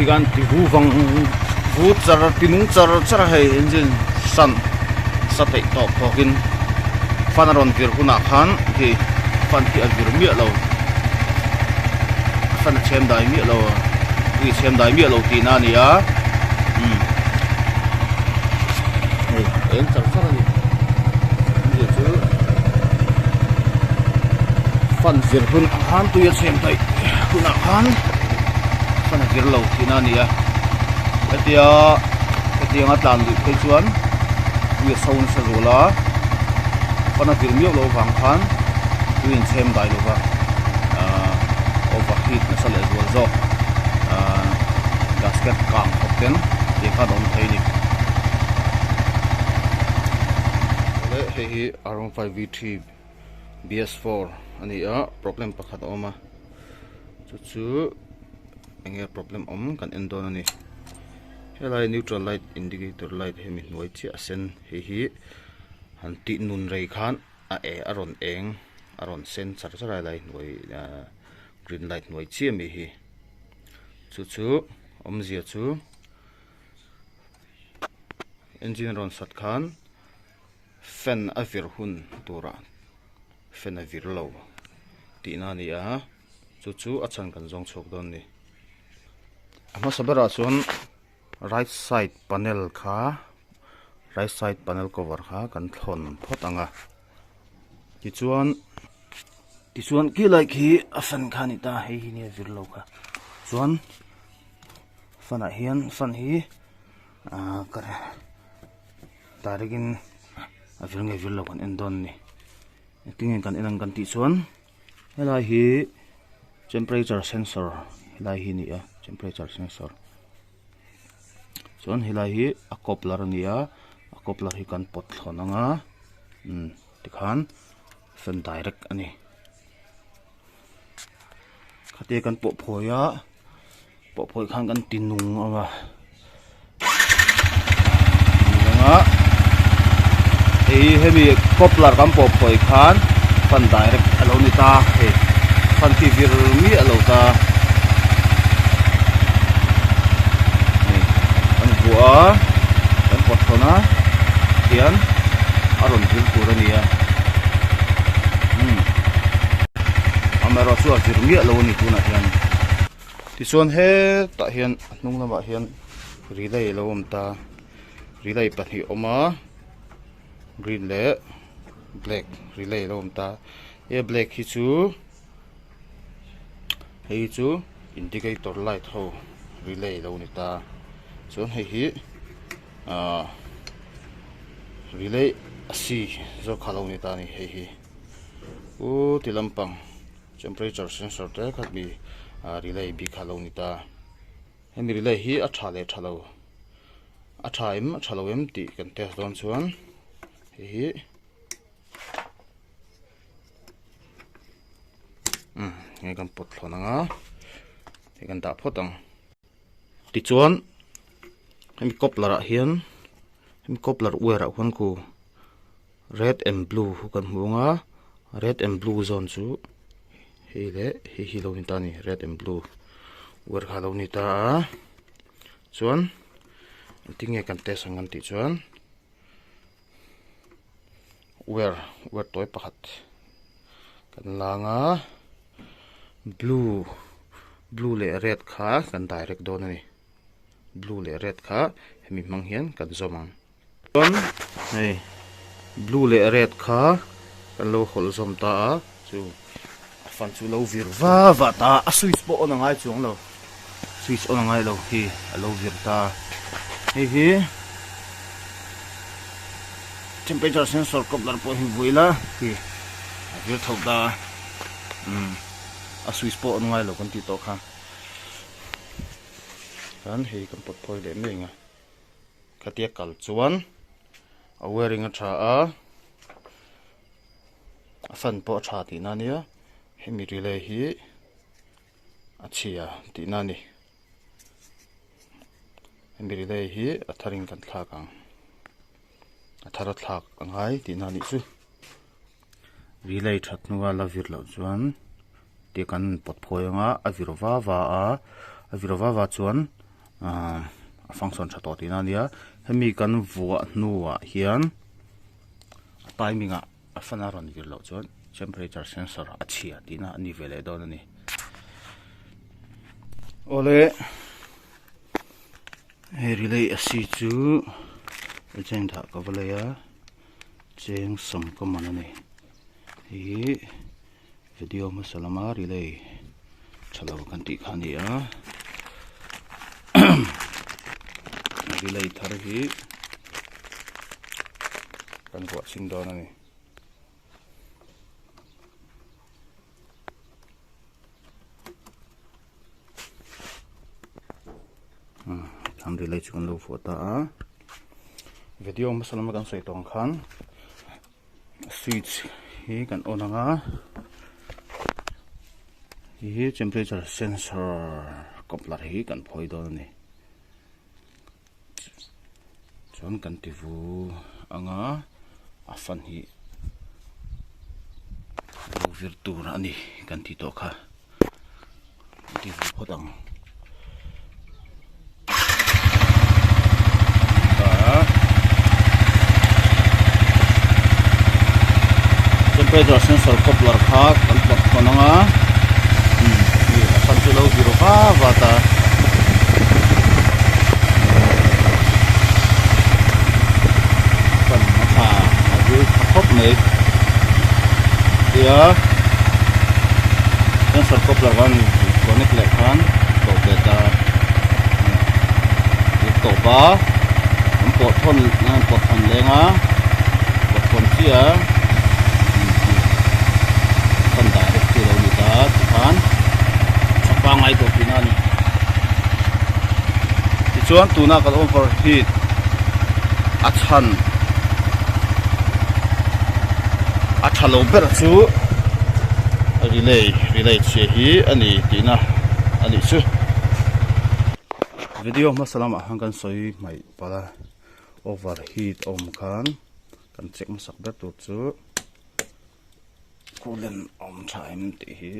khi khan ti vu vang vu char ti nung char char a hei engine san sa theih tawk tawk in fan a rawn vir hunah khan khi fan khi a vir miah lo fan a chhem dai miah lo a chhem dai miah lo tihna a ni a umm hei a eng char char a ni awmzia chu fan vir hun ang khan tui a chhem daih hunah khan fan a vir lo tihna a ni a hetia hetianga tlan luih phei chuan tui a so nasa zual a fan a vir miau loh avang khan tui in chhem dai lova ahh overheat nasa leh zual zawk ahh gasket kang khawp ten tih khan a awm thei a ni. Hei hi R one five V three B S four a ni a problem pakhat a awm a chu chu eng nge problem awm kan en dawn a ni helai neutral light indicator light hemi hnuai chiah a sen hei hi han tih nun rei khan a e a rawn eng a rawn sen char char a helai hnuai ahh green light hnuai chiah ami hi chu chu awmzia chu engine rawn sat khan fan a vir hun turah fan a vir lo tihna a ni a chu chu a chhan kan zawng chhuak dawn a ni a hmasa berah chuan right side panel kha right side panel cover kha kan thlawn phawt ang a tichuan tichuan khilai khi a fan kha a ni ta hei hi nia vir lo kha chuan fan ah hian fan hi ahh ka direct in a vir nge vir lo kan en dawn a ni engtin nge kan en ang kan tih chuan helai hi temperature sensor helai hi a ni a temperature sensor chuan helai hi a coupler a ni a a coupler hi kan pawt thlawn ang a umm tikhan fan direct a ni khatia kan pawh phawi a pawh phawi khan kan ti nung ang a nung ang a hei hemi coupler kan pawh phawi khan fan direct a lo ni ta hei fan khi vir miah lo ta hei kan vuah a kan pawt thawn a tihian a rawn vir tur a ni a umm amaherawhchu a vir miah lo a ni tunah hian. Tichuan hetah hian a hnung lamah hian relay a lo awm ta relay pahnih a awm a green leh black relay a lo awm ta he black hi chu hei chu indicator light ho relay a lo ni ta chuan hei hi ahh relay a si zawk kha a lo ni ta a ni hei hi u ti lampang. Temperature sensor te khat mi relay bik kha a lo ni ta. Hemi relay hi a tha leh tha lo a tha em a tha lo em tih kan test dawn chuan hei hi umm hei kan pawt thlawn ang a hei kan dah phawt ang. Tichuan hemi coupler ah hian hemi coupler wire ah khuan khu Red and blue hu kan hmu ang a red and blue zawn chu hei leh hei hi lo ni ta a ni red and blue wire kha a lo ni ta a chuan engtin nge kan test ang kan tih chuan wire wire tawi pakhat kan lang a blue blue leh red kha kan direct dawn a ni blue leh red kha hemi hmang hian kan zawm ang. Chuan hei blue leh red kha kan lo hawlh zawm ta a chu a fan chu lo vir va va ta a a switch pawh on a ngai chuang lo switch on a ngai lo hi a lo vir ta hei hi temperature sensor coupler pawh hi vui la hi a vir tho ta a umm a switch pawh on ngai lo kan tih tawh kha chuan hei kan pawt phawi leh mai ang a. Khatia kal chuan a wiring a tha a, a fan pawh a tha tihna a nia, hemi relay hi a chhia tihna a ni. Hemi relay hi a tharin kan thlak ang, a thar a thlak a ngai tihna a nih chu. Relay that hnua la vir loh chuan tia kan pawt phawi ang a, a vir va va a, a vir va va chuan. Ahh a function tha tawh tihna a nia hemi kan vuah hnuah hian a timing ah a fan a rawn vir loh chuan temperature sensor a chhia tihna a ni ve leh dawn a ni. Awle hei relay a si chu agent ah ka va lei a cheng sawm ka man a ni hei hi. Video hmasa lama relay tha lo kan tih kha a ni a relay thar hi kan vuah chhin dawn a ni. An relay chu kan lo vuah ta a video hmasa lama kan sawi tawh ang khan. Switch hi kan on ang a hei hi temperature sensor coupler hi kan phawi dawn a ni chuan kan ti vu ang a a fan hi lo vir tur a ni kan tih tawh kha. Ti ve phawt ang. Temperature sensor coupler kha kan pawt thawn ang a a fan chu lo vir va va ta. Fan a tha a vir tha khawp mai. Tia. Sensor coupler kan connect leh khan tawp leh ta ih tawp a an pawh thawn an pawt thawn leng a pawt thawn chiah a fan direct chu a lo ni ta tikhan tha pangngai tawh tihna a ni tichuan tuna kan overheat a chhan a tha lo ber chu relay relay chhia hi a ni tihna a nih chu video hmasa lamah khan kan sawi hmaih palh a over heat a awm khan kan check hmasak ber tur chu coolant a awm tha em tih hi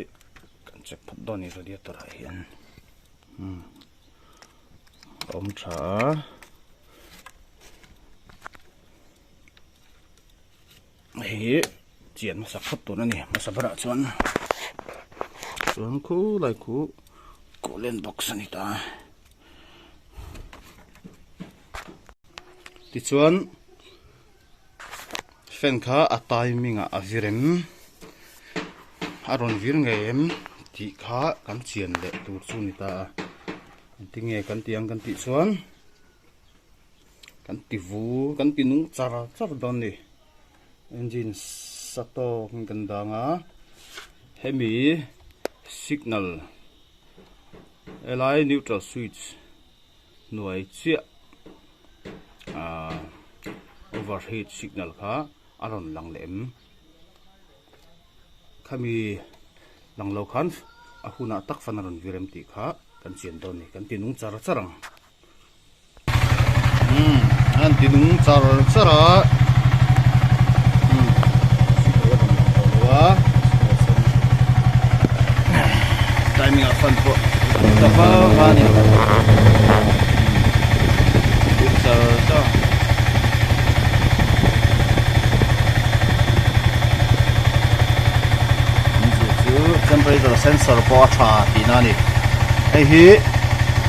kan check phawt dawn a ni radiator ah hian umm a awm tha a. Hei hi chian hmasa phawt tur a ni hmasa berah chuan chuan khulai khu coolant box a ni ta tichuan fan kha a timing ah a vir em a rawn vir ngei em tih kha kan chian leh tur chu a ni ta a engtinge kan tih ang kan tih chuan. Kan ti vu kan ti nung char char dawn a ni engine sa tawk in kan dang a hemi signal helai neutral switch hnuai chiah ahh overheat signal kha a rawn lang leh em khami lang lo khan a hunah tak fan a rawn vir em tih kha kan chian dawn a ni kan ti nung char char ang. Umm an ti nung char char a umm signal a rawn lang tawh lo a timing ah fan pawh ta va va a ni umm char char a. Chu temperature sensor pawh a tha tihna a ni hei hi.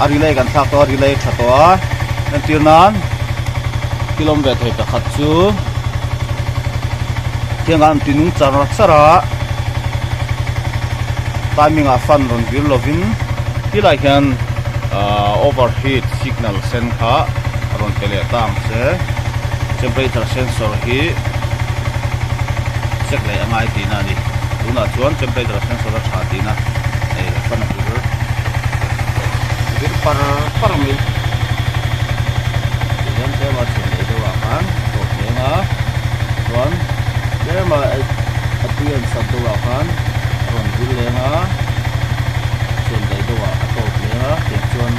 A relay kan thlak tawh a relay tha tawh a entir nan thil awm ve thei pakhat chu thiang an ti nung char char a timing ah fan rawn vir lovin tilai hian ahh overheat signal sen kha a rawn pe leh ta ang che temperature sensor hi check leh a ngai tihna a ni tunah chuan temperature sensor a tha tihna hei fan a vir. Vir par par mai tihian tlem a chhun leh deuh ah khan tawh thleng a chuan tlem a a tui an sat deuh ah khan a rawn vir leng a chhun leh deuh ah a tawp leng a tiang chuan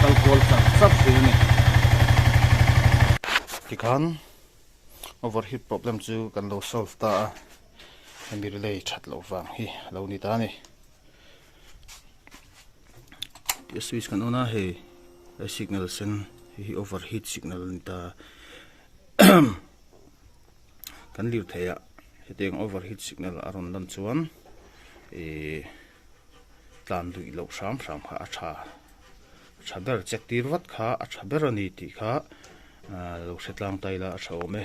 kal kual char char thin a ni tikhan overheat problem chu kan lo solve ta a hemi relay that loh vang hi a lo ni ta a ni. Tih a switch kan on a hei signal sen hei hi over heat signal a ni ta kan lirthei ah hetiang over heat signal a rawn lan chuan ihh tlan duih loh hram hram kha a tha a tha ber check tir vat kha a tha ber a ni tih kha ahh lo hre tlang ta ila a tha awm e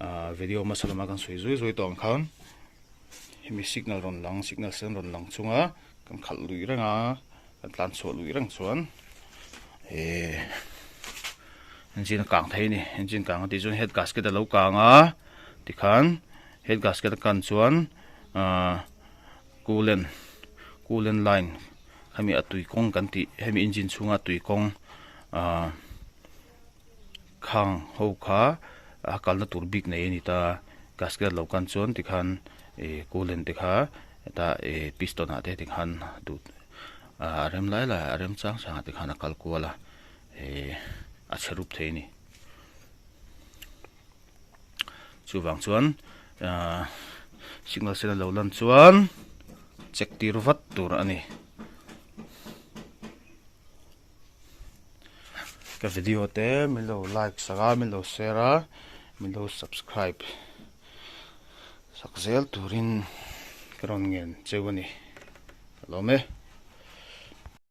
ahh video hmasa lama kan sawi zui zui tawh ang khan. Hemi signal rawn lang signal sen rawn lang chunga kan khalh lui reng a kan tlan chhuah lui reng chuan ehh engine a kang thei a ni engine kang a tih chuan head gasket a lo kang a tikhan head gasket a kan chuan ahh coolant coolant line hemi a tui kawng kan tih hemi engine chhunga tui kawng ahh. Khang ho kha a kalna tur bik nei a ni ta, gasket lo kan chuan tikhan ih coolant te kha hetah ih piston ah te tikhan duh a rem lai lai a rem chang chang ah tikhan a kal kual a ih a chhe rup thei a ni. Chuvang chuan ahh signal sen a lo lan chuan check tir vat tur a ni. Ka video te min lo like sak a min lo share a min lo subscribe sak zel turin ka rawn ngen cheu a ni ka lawm e.